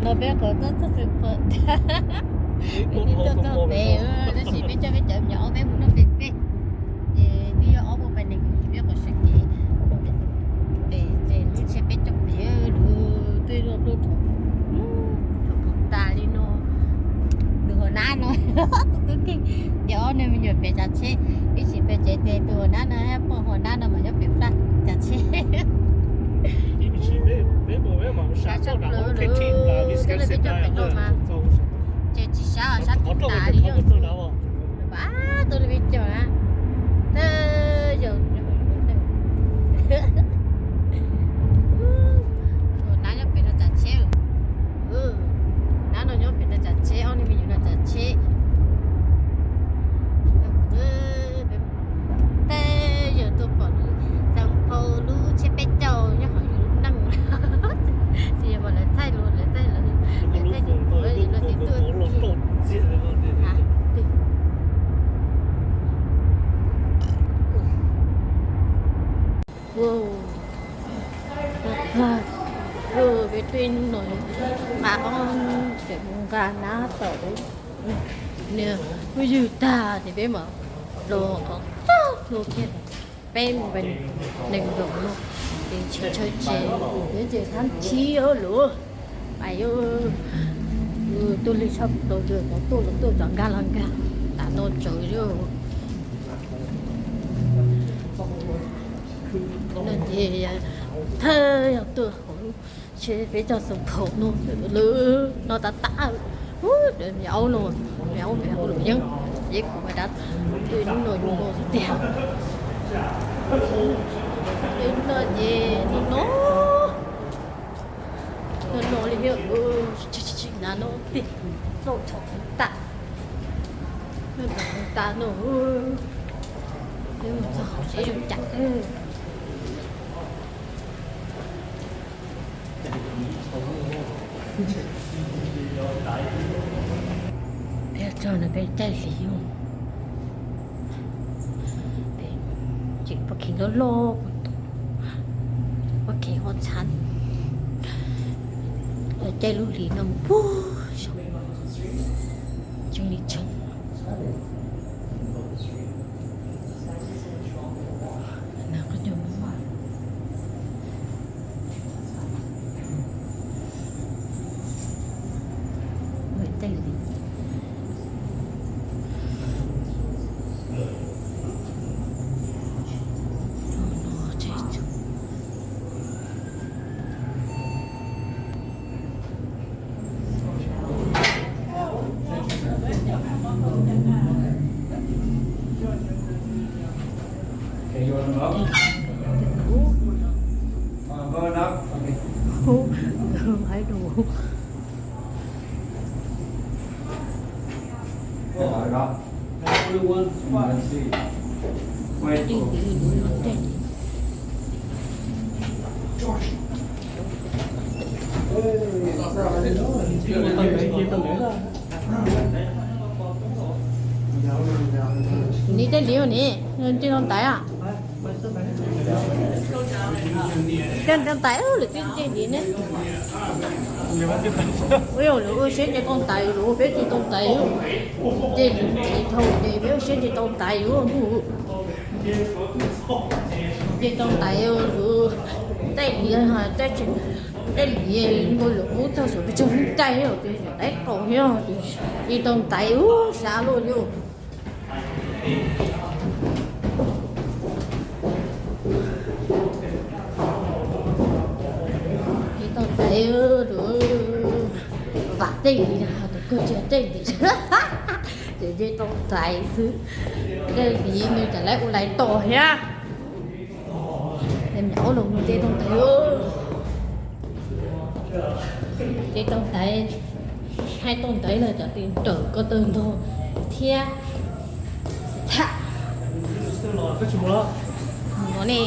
Peb qhov tuaj txog xwm pom, peb twb tuaj txog pem, tab sis peb coj peb cov me nyuam ob peb mus noj pem peb, ces twb yog ob puas pais nees nkaum peb qhov sawv kev, pem ces lub tsheb peb coj pem lub twb luaj pluj rau, rau tas li no. Tus hauv nab no, tus tub nkeeg, ces ob niag me nyuam pem tsav tsheb, ib tsis pem tsev ces tus hauv nab no, poj hauv nab no mas nyob pem plaj tsav tsheb. Sab tshaj plaws lawm, coj peb coj pem no mas ces tsis sab, sab tas li yog. Pab tus li me coj na, tej zaum nab nyob pem no tsav tsheb, nab no nyob pem no tsav tsheb, ob niag me nyuam no tsav tsheb. Tej zaum tuaj pom lub Xeem Phau lub tsheb peb caug nyob hauv yus lub neej. Tsis yog mas lawv thaij los lawv thaij lawv, lawv thaij lawv, lawv twb tuaj. Peb tuaj ib hnub no nqa ob tseem mus nqa nab tom niag phooj ywg tag ces peb mam los qhov txog hlua thiab. Peb mus pem nees nkaum no ces tsis ntshaw tsev, peb ces thab thib lawm. Pais tuaj li tshaj plaws, tuaj los tuaj, tov nkag los nkag, tas no tsawv li. No ces thawj yog tuaj hauv tsheb peb coj Xeem Phau no, lawv no tas tas, me aub no, me aub, me aub luam yeeb, ces kuv mas dab, hnub no yus no tiag, hnub no ces no no, no no li thiab, tsis tsis tsis na no tiag, no txhaum tas, no txhaum tas no, peb mus txog hauv seb zoo cas. Peb txog no peb caij hliv, ces pob kheev loj loj, pob kheev ho txhav, caij lub hlis no mus puag saum tsev li tsev. Ni tej liv ni, nce tau ntaiv a? Nce tau ntaiv lawm twb nce liv ne. Ua lawv ua siab nce tau ntaiv, lawv ua peb nce tau ntaiv. Nce liv tsis dhau ces peb ua siab nce tau ntaiv ua ntuj. Nce tau ntaiv, tej liv, tej liv nkaus lawm ub txog saum pes tsawg hnub caij, ces daib qaum thiab, nce tau ntaiv ub sab luaj li. Nce tau ntaiv, vam tej liv, tus kawg tsis tej liv, ces nce tau ntaiv xwb. Tej liv nws tseem laiv ua laiv tos thiab. Nyuam qhuav los nce tau ntaiv, nce tau ntaiv, hais tau ntaiv los cov tis nrawm ko taw ntog thiab. Tham no ne.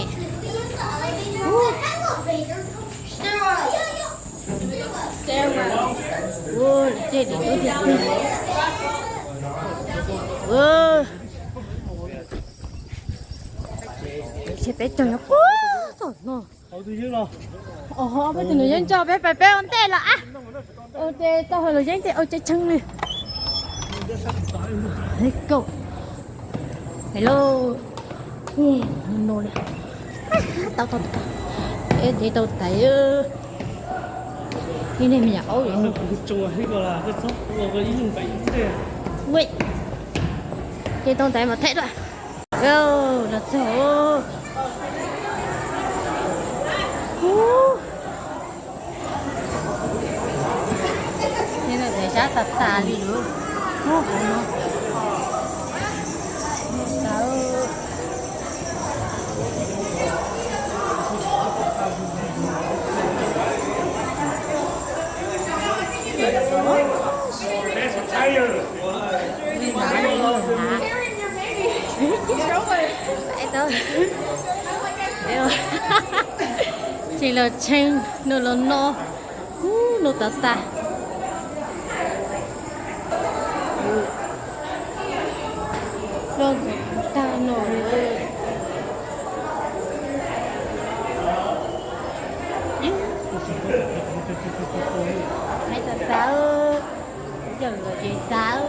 Ua, tej liv lub tiag tiag. Ces peb cog nyob puag tom no. Peb tus nus yeej nco peb, peb ua ntej los a. Ua ces tau hais los yeeb ces ua ces tshee li. Let's go. Hello. No li. Tau tau tau. Es ces tau tais. Ni ne me nyuam aub. Ces tau tais mas thaij dua. Los txog. Ces no tais sab tas tas li lawm. Tsis los tshee, no los no, ub, no tas tas. Loj tag no. Hais tas tas, yawm los ces tas.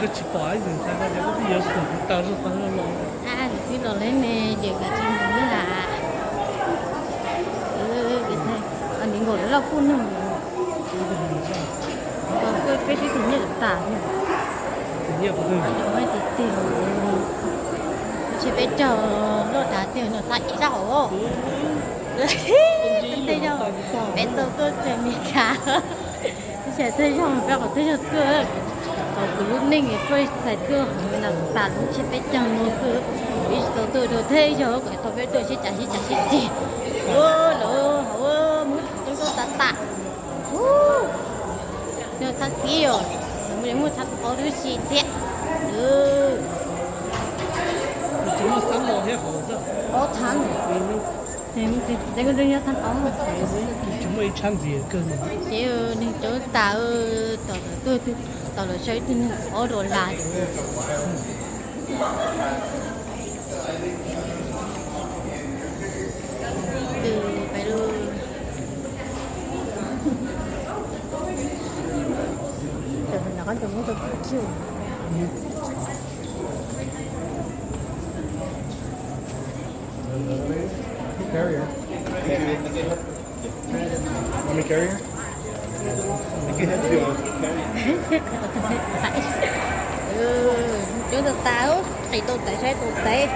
Koj tsis pom ib ntxhais ko ces koj twb yuav xum kuv taw zoj qab zoj los. Twb los leb ne, ces koj tsis mus lawm. Nim nkaum lawv loj kuj neeg. Peb tib tus nyiaj tas, tiag tiag, tsis peb caug loj tas tiag no, tas ib zaj hauv. Tej zaum peb tau tuaj txog Meskas, ib tsam tej zaum peb qhov twg yog tuaj, qhov kuv lub neej tuaj txhais tuaj hauv no tas lub tsheb peb caug no xwb. Ib tsis tau tuaj rau tej zaum kom tau peb tuaj sib cav sib cav sib ceg. Ua lawm hauv muab thaum tau tas tas. Nws txhab txib os, nws muaj txhab tau paub lub si thiab. Paub txhab, ces nyob txhab paub. Ces nws cov tas, tom tom tuaj, tom lawv saib twg nws paub rau las. Pais lawm. Carrier. Want me carrier? Cov tas tas, qis tau tais saib tau tais.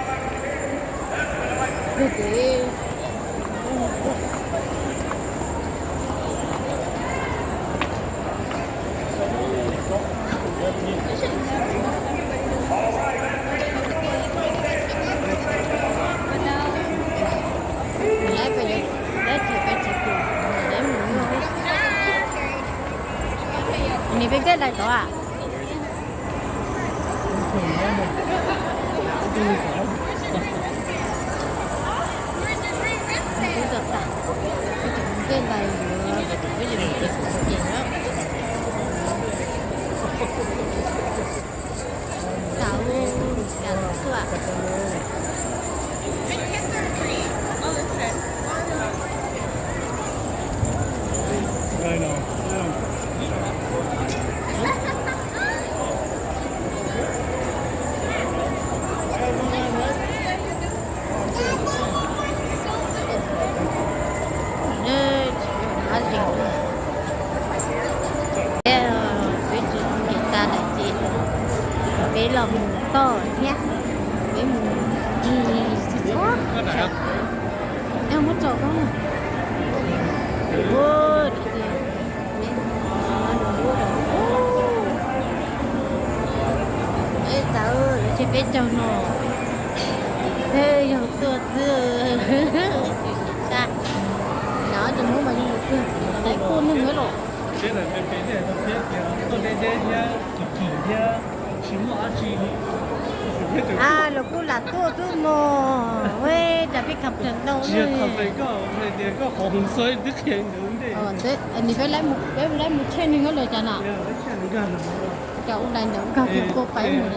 Nim peb kej lais tod a? Kej lais yuav, peb tseem mus ces ces na. Tau, cas los xwb. Peb tsis nkim tas lawm ces peb los mus toj thiab. Peb mus ncig txhua txhua. Muab tso koj. Peb tau, lawv tsheb peb caug no, peb yog tuaj xwb. Tus no mas yog tus txais kuj neeg los. A, los kuj lam tuaj twb mog, ua cas peb complain ntau ne. Nim peb laib mus tshem neeg los cas na. Cas ua lais ntawd nkag kiag kua pais mus.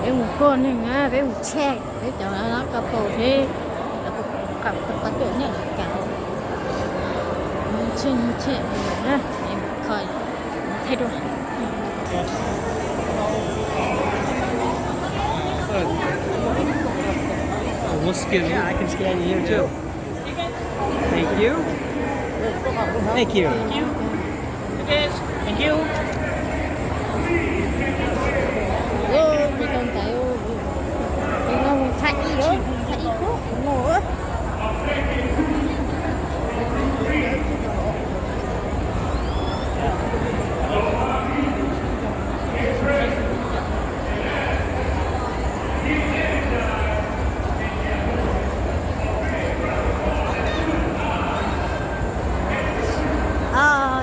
Peb mus kuaj neeg na, peb mus tshem peb cov no ko paus thiab, qhov tuaj nyob li cas. Mus tshem, mus tshem na, kho thaij dua. We'll scan. Yeah, I can scan you here too. Thank you. Thank you. Thank you. Tus no mus tshaj ib, tshaj ib khub no.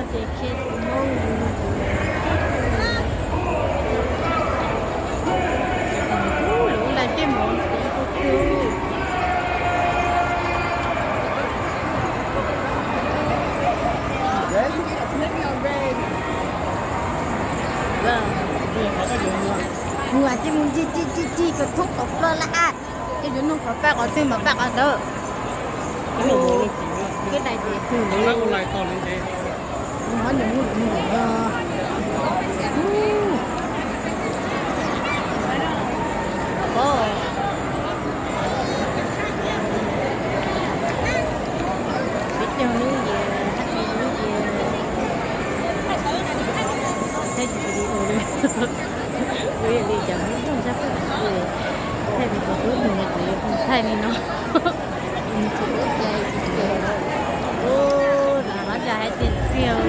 Ces khiav tus Hmoob. Lawv lais tej mov. Mus ces mus ncig ncig ncig ncig kom thoob qhov ploj laj, ces yuav nug qhov paj qhov twg mas paj qhov ntawd. Koj dai ces twg. Peb caug lub year, peb caug lub year, thaij video li, kuv yog li cov Hmoob Nplog sab pem, thaij video ub nws kuv yuav thaij li no. Tsis ua cai tsis cai, ua las hov cas hais tias txiag.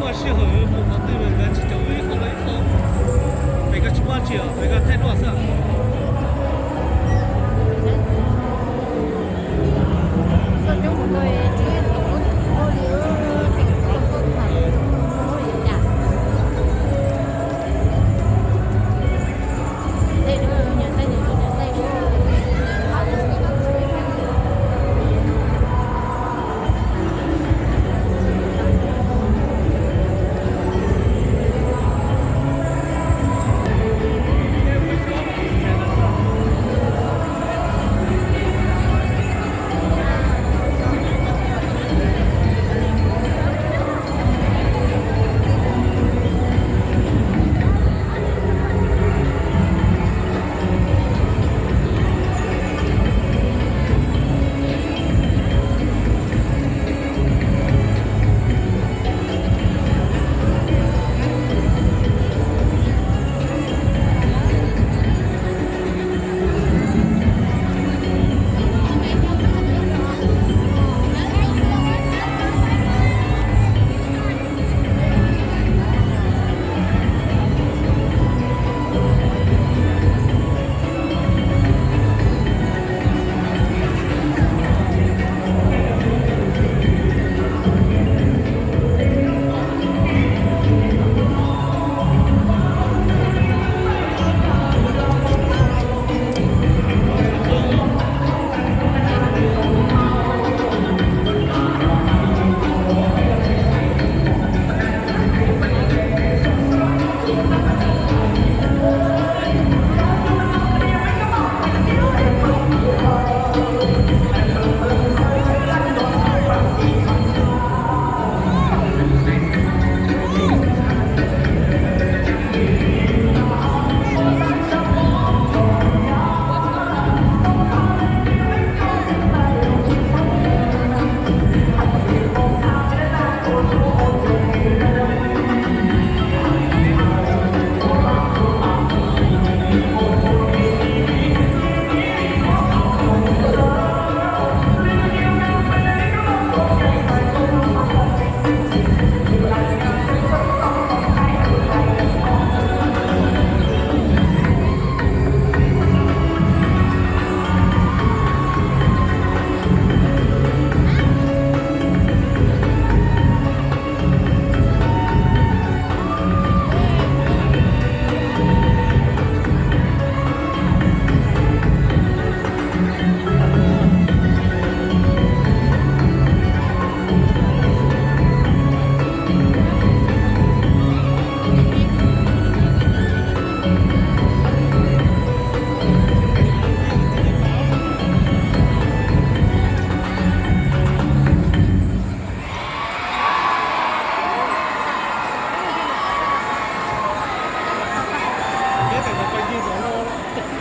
Muaj sij hawm mus qhov twg los nkawd tsis caum wb ib qho los ib qho. Pem koj tsis muaj tsi os, pem koj thaij duaj xwb.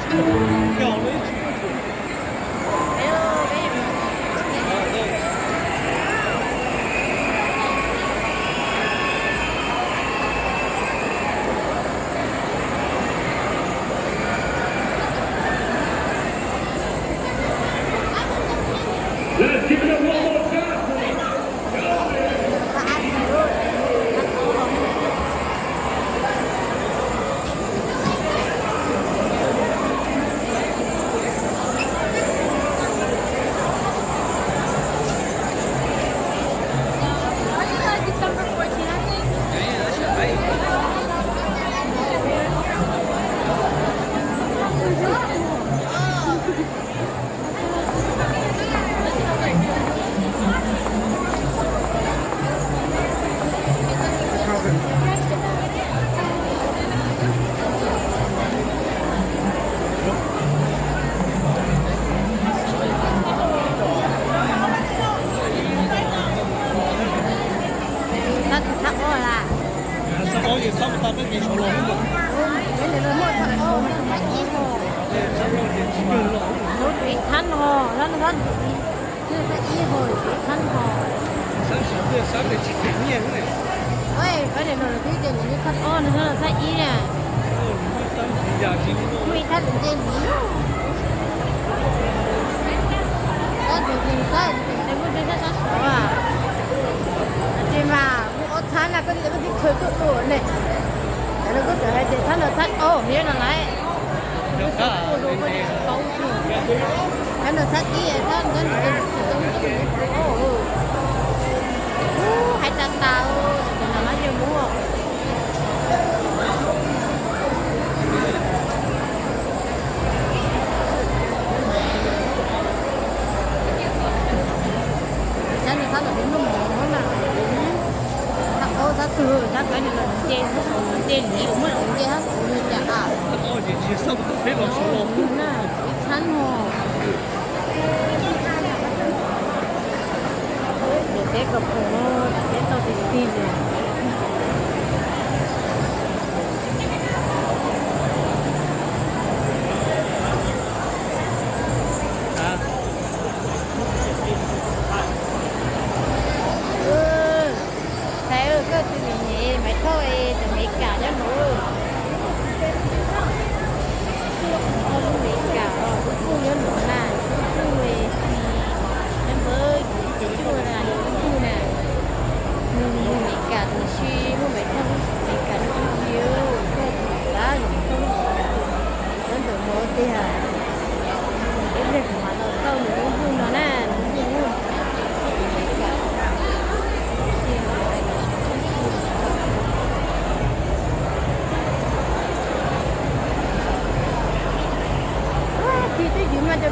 Thab, thab ob las. Thab ob, thab ob, thab ib ho. Thab ib ho, thab ib ho. Ua, koj niam no twb tias nws yog thab ob no, thab ib na. Muaj ib thab tus nce ntxiv. Thab tus nce ntxiv, muaj tej thab sab saud. Ces mas muaj ob thab na, koj niam koj twb khaws tuaj dua ne. Tam no koj txawm hais tias thab no thab ob, yog no lawm. Thab no thab ib, thab no thab ib, hais tas tas, tam no lawv yog muaj. Thab no thab no twb muaj mov na. Thab ob thab twg, thab kawg niam los nce, thab saud nce, nce nce, muaj los nce thab saud nce cas. Thab no ib thab no. Ces peb kom pom, ces peb tau tig tig li. Ntxhais, koj tus niam nyem Maiv Thoj es tus Maiv Kam nyob nuav. Maiv Thoj lub Maiv Kam os, lub puj nyob nuav na, lub puj es nyob npawg ces cuaj na, lub puj na. Nws Maiv Kam tus tsi, muaj Maiv Thoj lub Maiv Kam lub puj li, koj tus txiv, Maiv Thoj lub Maiv Kam nyob ntawm nuav tiag. Ib pliag kuv mam los xauj nws lub npuj no na, nws lub npuj. Tig twb ywv mas cov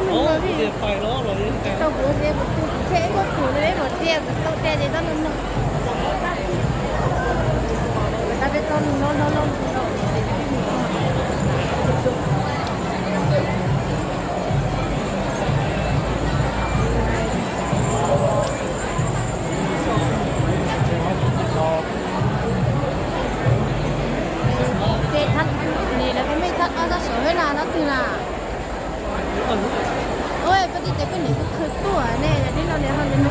phooj ywg, phooj ywg, tau kuv tias kuv tus tsheb ib puag tus no peb mam tias kuv tau tias ces tau no no. Kuv tab peb tau no no no no. Ces thab, nim lawv peb mej thab ob thab saud thiab na, thab twg na? Ua, koj tib ces koj niam koj khwv tuaj ne, yog tib no li ho li no.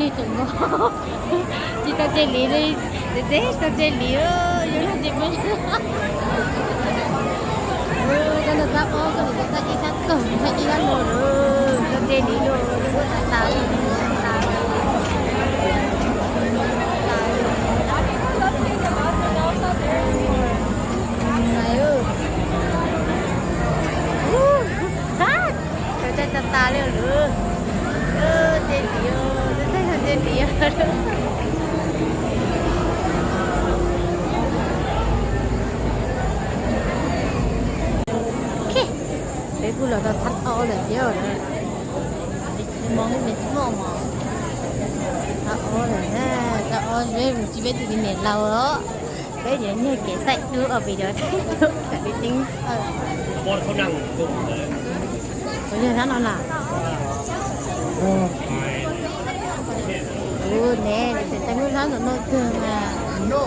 Tsis tau tseg li, tsis tau tseg li, yus no tsis pub. Koj nug tab ob, koj nug tab ces tab kawg, tab ib tab no lawm, tsis tau tseg li lawm, tas tas li, tas li. Tsis tau tseg tas tas li lawm. Tseg li, tseg li. Peb kuj los tau thab ob lawm thiab. Hmoob me txoj mos, thab ob lawm na, thab ob, peb mus tsis peb tus me niam laus os. Peb yuav nyiag kev taij dub os, peb yuav taij dub kom li ceeb. Kuv yog thab no na. Ua ne, tes taij muaj thab no no kawg mas.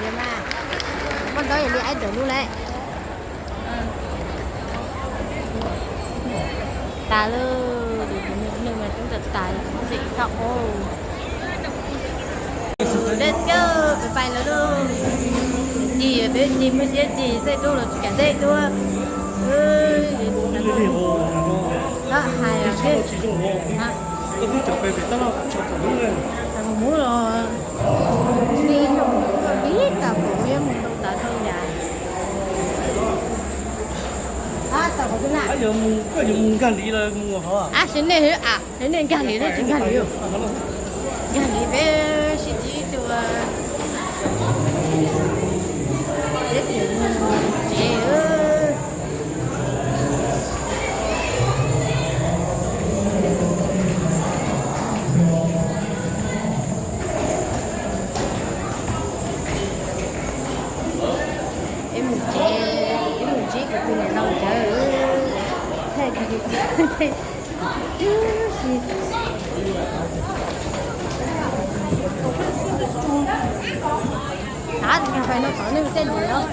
Mas, koj ntawd li ib tawm lub lawm. Tas lawm, nws mas coob tas tas, txhob ua. Let's go, peb pais lawm lauj. Cim, peb cim, muaj siab cim, tej tub los tsis kam tej tub. Hais, mus los, ib tag pum yuav mus rau tav rau yam. Ab, seb nej, seb nej nkag li los tsis nkag li. Nkag li peb sib tib tua. Peb tsev. Peb mus tsev, peb mus ntsib kuv tus niam laus nkawd. Thaij video, thaij. Av, pais no tom nej tej ntawd los.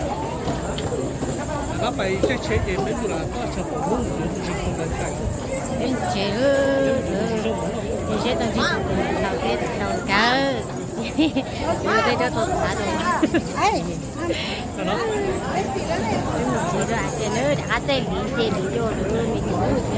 Peb mus tsev, seb tau ntsib kuv tus niam laus thiab txiv laus nkawd. Kuv tej rab tau txav rau. Peb mus tsev rau, ces lawv rov qab tej liv, ces liv rau lawv me tub.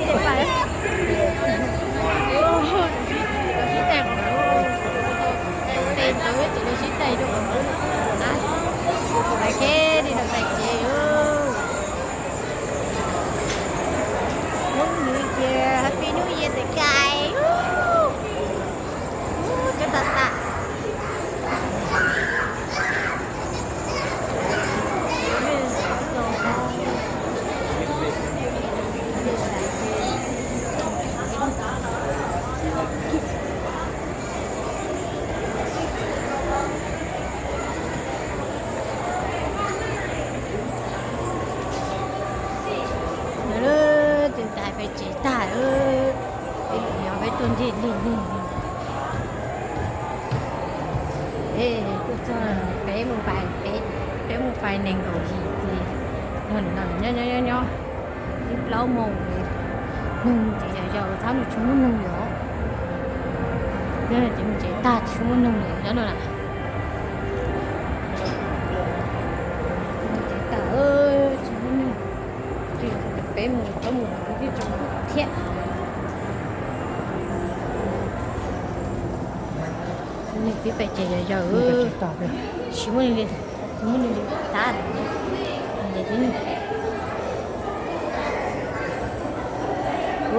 Sib tais, sib tais, sib tais rau, tais kev li no tais kev. Hnub New Year, Happy New Year tais kev. Coob tas tas. Tus tais peb tsev tag, peb yog peb tuaj ntej lig lig. Peb tuaj txog, peb mus pais, peb, peb mus pais nees nkaum yim ces, no nyob nyob nyob nyob, ib plaub moos, neeg tsev yos yos txhob nws tsis muaj neeg li os. Nyob no ces mus tsev tag tsis muaj neeg li nyob no na. Mus tsev tag tsis muaj neeg, peb mus peb mus twb tsis muaj thiab. Peb pais tsev yos yos, tsis muaj neeg li, tsis muaj neeg li tas.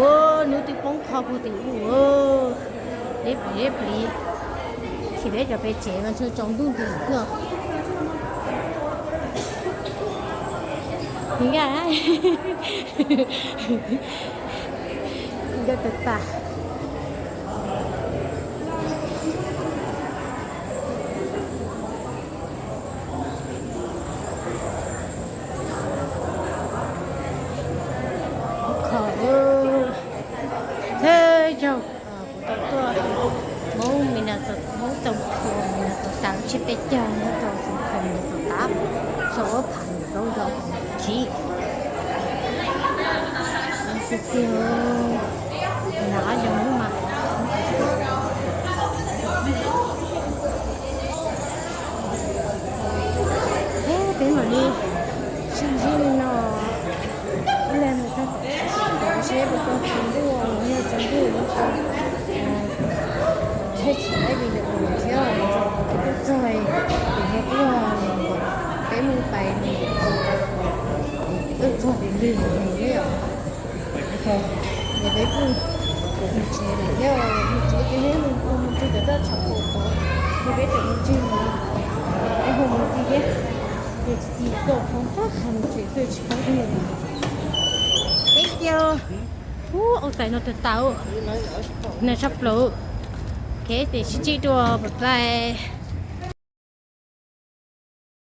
Ua hnub twb poob qho puag tim ub, deb plis deb plis. Tsis peb cov pem tsev mas ntshe tsaus ntuj nti xwb. Nkag, nkag tas tas. Kho, thawj zaug kuv tau tuaj Hmoob Minnesota, Hmoob Too Khoo Minnesota, tsib peb caug nyob rau Too Khoo Minnesota, sau ob phav plaub zaub tsib. Xwb tiag, nag ob zaug Hmoob mas. Peb mam li sib ntsib li no, ib leeg mus txog tom tsheb, seb puas tsaus ntuj, yog tsaus ntuj no ces tsheb tsis laib li lawm thiab, tuaj txog ces yog tuaj, peb mus pais, tuaj txog lig lig li os. Ces peb kuj mus tsev lawm thiab, mus tsev ces neb mus mus tsev cov raj tshav puas tod, ces peb tseem mus tsev lawm, peb hu mus tsev thiab, ces tsis tau qhov tab qha mus tsev twb tsis paub li. Thank you. Ub, ua txais no tag tau, nag tshaj plaws. Ok, ces sib ntsib dua, bye bye.